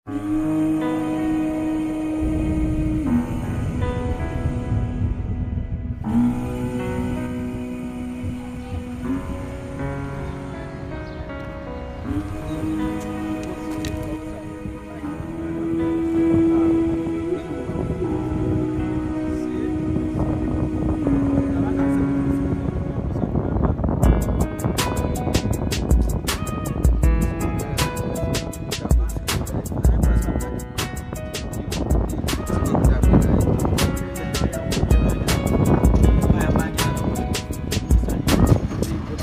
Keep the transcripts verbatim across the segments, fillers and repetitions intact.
Ti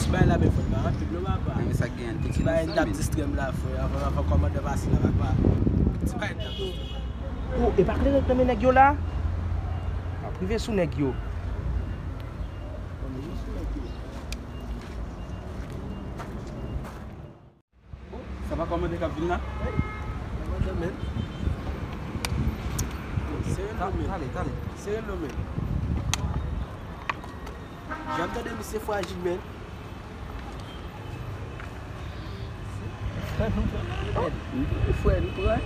bay la, men fò n pa anpil non, papa. Ti bay n t ap distrè m la, frè. Avan, avan kòmandan pase la, papa. Ti bay n t ap distrè m. Oh, e pa kleren k nan men nèg yo la? Ap rive sou nèg yo. Sa pa kòmandan k ap vin la? Kòmandan, men. Sere l non, men. Tale, tale. Sere l non, men. Jan m tande misye frajil, men. Frè, nou pran. Frè, nou pran.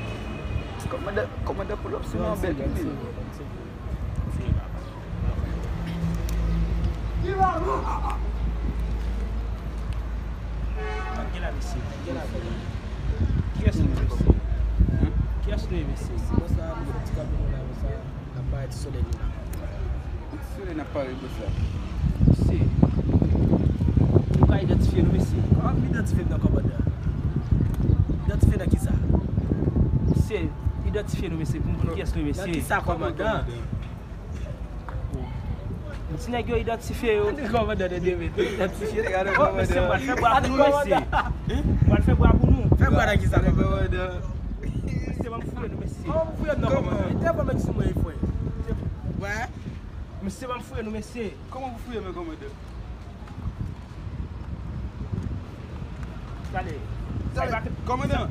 Kòmandan, kòmandan pull up sou nou an bèk, men. Kiyès nou ye, mesye? Kiyès nou ye, mesye? Ti bòs la, nou fè ti kanpe nou la, konsa, n ap pare ti solèy nou la. Ti solèy n ap pare, bòs la. Mesye, nou ka idantifye nou, mesye? Kòman m idantifye m nan kòmandan? Idantifye nan kisa? Mesye, idantifye nou, mesye, pou m konn kiyès nou ye, mesye. Nan kisa, kòmandan? Ti nèg yo idantifye yo. Gade kòmandan de demen. Idantifye, gade kòmandan. Oh, mesye, m pral fè bwa pou nou, mesye. M pral fè bwa pou nou. Fè bwa nan kisa, kòmandan? Mesye, ban m fouye nou, mesye. Kòman pou fouye nou, kòmandan? Te fè m sou mwen, frè. Wè. Mesye, ban m fouye nou, mesye. Kòman pou fouye men kòmandan? Tale. Tale, kòmandan.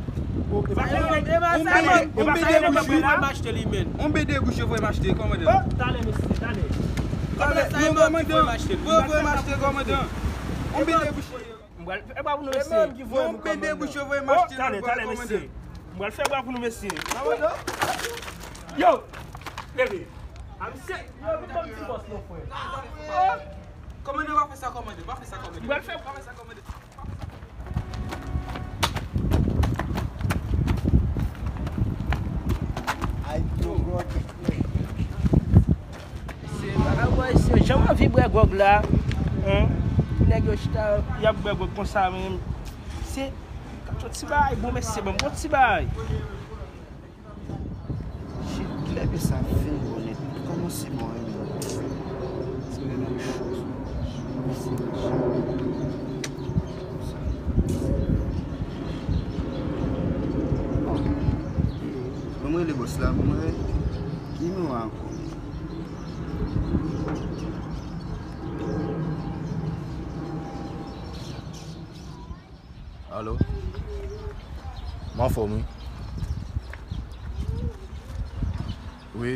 On B D bouche voye m achte li, men. On B D bouche voye m achte, kòmandan. Oh, tale, mesye, tale. Kòmandan, voye, voye m achte, kòmandan. On B D bouche. M pral fè bwa pou nou, mesye. On B D bouche voye m achte li, kòmandan. M pral fè bwa pou nou, mesye. Yo, leve. A, mesye, yo, vin ban m ti bòs non, frè. Kòmandan, pa fè sa, kòmandan. Pa fè sa, kòmandan. M pral fè, pa fè sa, kòmandan. Ay, yo, bro. Se bagay, bòy, se jan m anvi bwè gwòg la. Hein? Nèg yo chita, y ap bwè gwòg konsa, men se, kat yon ti bagay, bon, mesye, ban m yon ti bagay. Shit, kilè ke sa fin bon nèt? Kòman se bon, hein? Se menm cho. Bon, mwen rele bòs la, mwen ki nimewo a ankò? Alo? M anfòm, wi. Wi.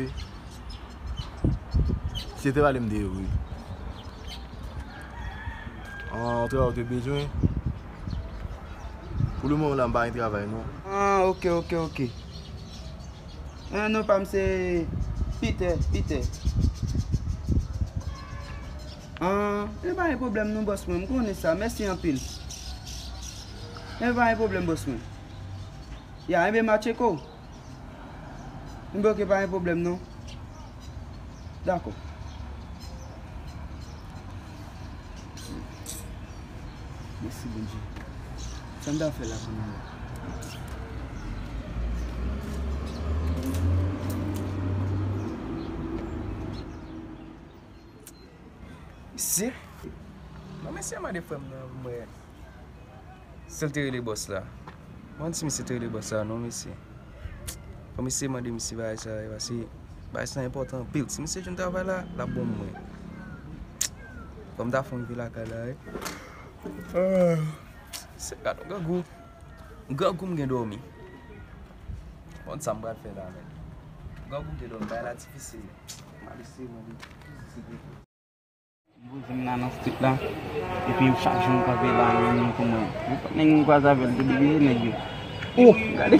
Se te pale m de ou, wi. An, travay ou te bezwen? Pou le moman la, m pa gen travay, non. Ah, ok, ok, ok. Ah, non pa m se Peter, Peter. Ah, e pa gen pwoblèm non, bòs mwen, m konnen sa. Mèsi anpil. E pa gen pwoblèm, bòs mwen. Ya, enben, Matcheko. Enben, ok, pa gen pwoblèm non. Dakò. Mèsi, Bondye. Sa m ta fè la pou nou la? Mesye, non, mesye, mande frè m nan, mwen. Si l te rele bòs la. Mwen di misye te rele bòs la, non, mesye. Fò misye mande misye bagay sa, wi, paske bagay sa enpòtan anpil. Si misye jwenn travay la, l ap bon pou mwen. Fò m ta fè yon rive lakay la, wi. Ah, se gad yon grangou. Grangou m gen dòmi. Bon, sa m pral fè la, men. Grangou m gen dòmi, bagay la difisil. M ap eseye mande. Li poze m la nan street la. Epi chak jou m kanpe la, menm pou mwen. Nenpòt nèg m kwaze avè l, tou degaje nèg yo. Oh, gade.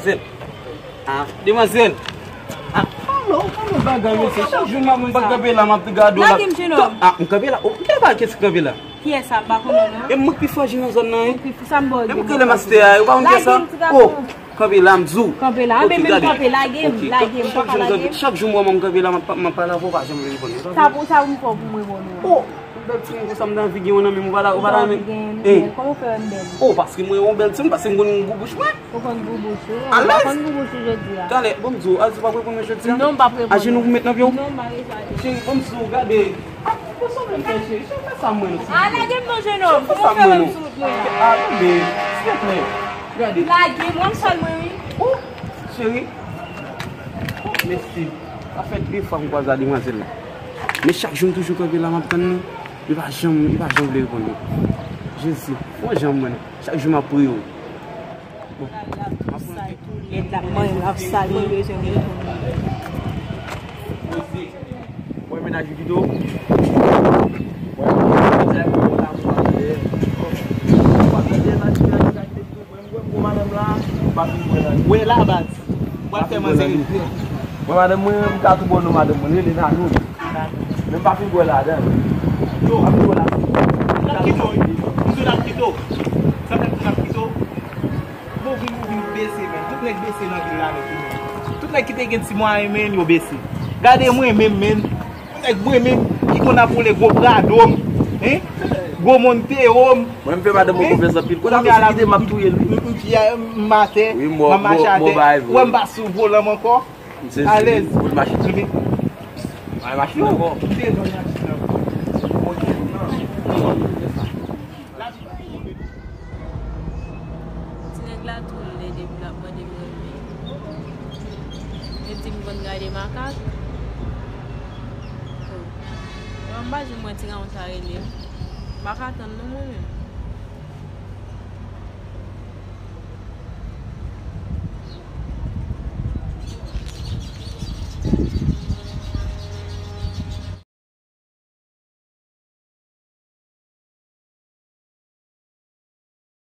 demwazèl. Ah, demwazèl. Ah, alo, alo, bagay, mesye. Chak jou m ap kanpe la, m ap gade w la. Lage m, jenòm. Ah, m kanpe la. Oh, m te pa kesyon kanpe la. Kiyès sa, m pa konnen non. E mwen k pi fò jwe nan zòn nan, wi. Ou pi fò, sa m ba w di. E mwen k rele mastè a, ou pa konn kiyès sa? Lage m, ti gason. Oh, kanpe la, m di w. Kanpe la, anben menm kanpe, lage m, lage m, papa, lage m. Chak jou m wè w, m kanpe la, m ap, m ap pale avè w, ou pa janm reponn mwen. Sa pou, sa pou m fè pou m reponn ou? Oh, yon bèl timoun konsa, m t anvi gen yon nan men m, ou pa la, ou pa la men. Kòman w fè wè m bèl? Oh, paske mwen yon bèl timoun, paske m konn gou bouch mwen. Ou konn gou bouch ou? Ou pa konn gou bouch ou jodi a? Talè, bon, m di w, Alzi p ap reponn mwen jodi a? Non, m p ap reponn. Ajenou pou m met nan pye w? Non, m pa reponn. Cheri, bon, m di w, gade. Ah, bon, sa w vle fè, cheri? Cheri, fè sa mwen, non, cheri. Ah, lage m non, jenòm. Fè sa mwen, non. Ah, tande, silvouplè. Gade. Lage m, w ap sal mwen, wi. Oh, cheri. Oh, mèsi. Sa fè de fwa m kwaze a demwazèl la. Men chak jou m toujou kanpe la, m ap tann li. Li pa janm, li pa janm vle reponn mwen. Jezi, fè yon jan mwen. Chak jou m ap priye w. Bon. Lèd la, mwen, l ap sal, mwen bezwen reponn. Mwen mennaj ou pito. Mwen mennaj ou pito. Mwen madanm la, m pa fin bwè nan li. Wè la, baz. Pral fè manzè reprann. Mwen madanm mwen, m ka tou bò non madanm mwen, rele Nanou. Men m pa fin bwè ladan. Yo, m pa fin bwè ladan. N ap kite w, wi. M di w n ap kite w. Sa vle di n ap kite w. Bon, vin, vin bese, men. Tout nèg bese nan vil la, men. Tout nèg ki te gen ti mwayen, men, yo bese. Gade mwen menm, men. Nèg mwen menm ki konn ap woule gwo Prado m, hein? Gwo Montero m. Mwen, m fè madanm mwen konfyans anpil. Kounye a la, m kite m ap touye l, wi. M, m, m atè, m ap mache atè. Ou wè m pa sou volan m ankò. Alèz. Boul machin. Ay, machin nan bon. Ti nèg la tou lè depi l ap mande m renmen. Yo di m konn gade makak. Oh. Mwen m pa janm wè ti granmoun sa rele m. M pa ka tann non mwen menm.